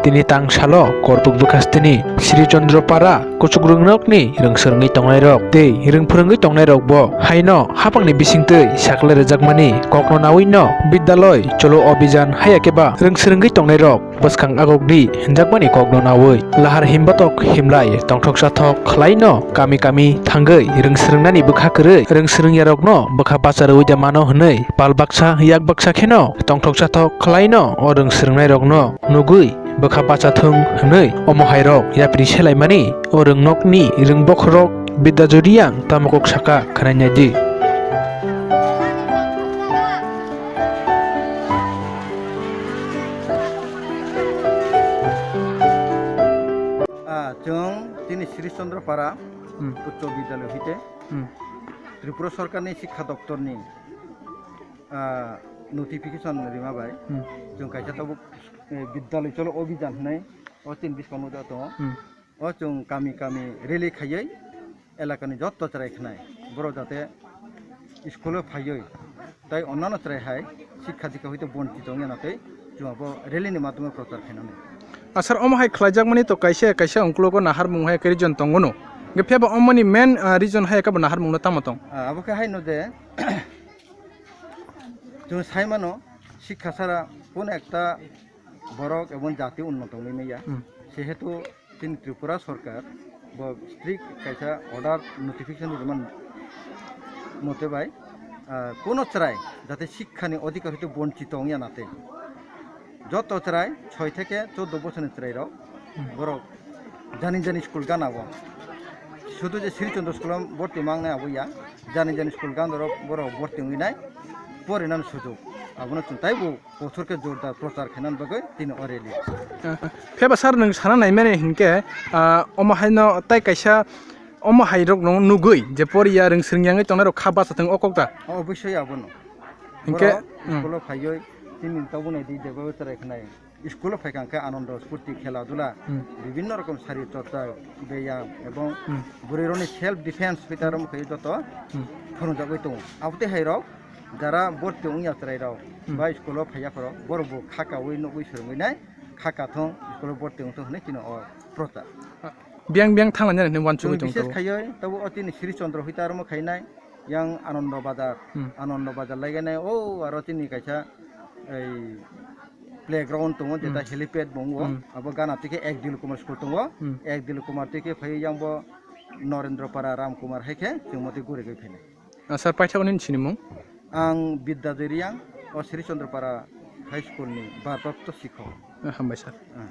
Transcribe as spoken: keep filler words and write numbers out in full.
Tini tang salo Korbuk bwkhasteni Sri Chandra Para kuchuk rwngnokni rwngswrwngwi tongnairok tei rwngphwrwngwi tongnairokbo haino hapangni bisingtwi saklai rwjakmani kokno nawino Bidyalay Chalo Abhijan haiya khe ba rwngswrwngwi tongnairok bwskang agokdi hinjakmani kokno nawi lahar himbatok himlai tongthoksathok khwlaino kami kami thangwi rwngswrwngnani bwkha kwrwi rwngswrwngyarokno bwkha bacha rwui de mano hwnwi pal baksa yak baksa kheno tongthoksathok khwlaino o rwngswrwngnairokno nugwi bwkha bacha thwng hwnwi omo hairok yapri selaimani o rwngnokni rwngbokhorok Bidya Joriang tamo kok saka khwnainai di. Ah, chwng tini Sri Chandra Para Hmm. Uccho Bidyalaya hite Hmm. Tripura Sarkarni Sikha Doptorni, ah, notification rima bai Hmm. chwng kaisa tabuk, eh, Bidyalay Chalo Abhijan hwnwi o chini bwskango nukjak tongo. Hmm. O chwng kami kami rally khaiwi elakani jotto chwrai khnai borok jate school o phaiwi tei onnano chwrai hai sikha dikha hoite bonchito wngya na tei chwng abo rally ni madhyome prochar khainani. Ah, sir, omo hai khlaijakmani to kaisa kaisa ungkulugo naharmung hai khe region tongo no. Hingkhe phiyaba omoni main, ah, region hai khe bo naharmung no tamo tong? Ah, abo khe haino je chwng sai mano sikha sara kono ekta borok ebong jati unnoto wngwi manya. Hmm. Sehetu chini Tripura Sarkar bo strict kaisa order notification rijak man mote bai, ah, kono chwrai jate sikha ni odhikar hoite bonchito wngya na tei joto chwrai soi theke chordo bochor ni chwrai rok Hmm. borok jani jani school gana o. Sudu je Sri Chandra school o borti mangnai abo ya, jani jani school gana rok borok borti wngwi nai porinani sujug. Abono chwng taibo kothor khe jordar prochar khainani bagwi tini o rally. Phiyaba sir, nwng sana naimani hinkhe, ah, omo haino tai kaisa omo hairokno nugwi je poriya rwngswrwng yangwi tongnai rok kha bacha thwng o kok da? Obosoi abono. Hinkhe, Borok hmm. School o phaiwi tini tabuk nai di jeba chwrai khnai. School o phaikha khe Anando Spurti khela dula, Hmm. bibhinno rokom sari chorcha, beyam ebong Hmm. bwrwirokni self defense hoita rom khe joto Hmm. phwrwngjagwi tongo. Abotwi hairok jara borti wngya chwrairok Hmm. ba school o phaiya phoro borok bo kha kaui nugwi swrwngwi nai kha kathwng school o borti wngthwng hwnwi chini o prochar. Biyang biyang thanglainani hwnwi uansugwi Chwng tongo bishes tabuk. Khaiwi tabuk o tini Sri Chandra hoita romo khainai yang Anando Bazar, Hmm. Anando Bazar laiganai o aro tini kaisa ei playground tongo, jeta Hmm. helipad bo wngo, Hmm. abo gana twi khe Ek Dil Kumar school tongo, Hmm. Ek Dil Kumar twi khe phaiwi yang bo Norendra Para Ram Kumar hai khe chwng motwi gurigwi phainai. Ah, sir, paithakgo nini sinimung? Ang Bidya Joriang, o Sri Chandra Para High School ni bharprapto sikhok. Ah, hambai, sir. Ah.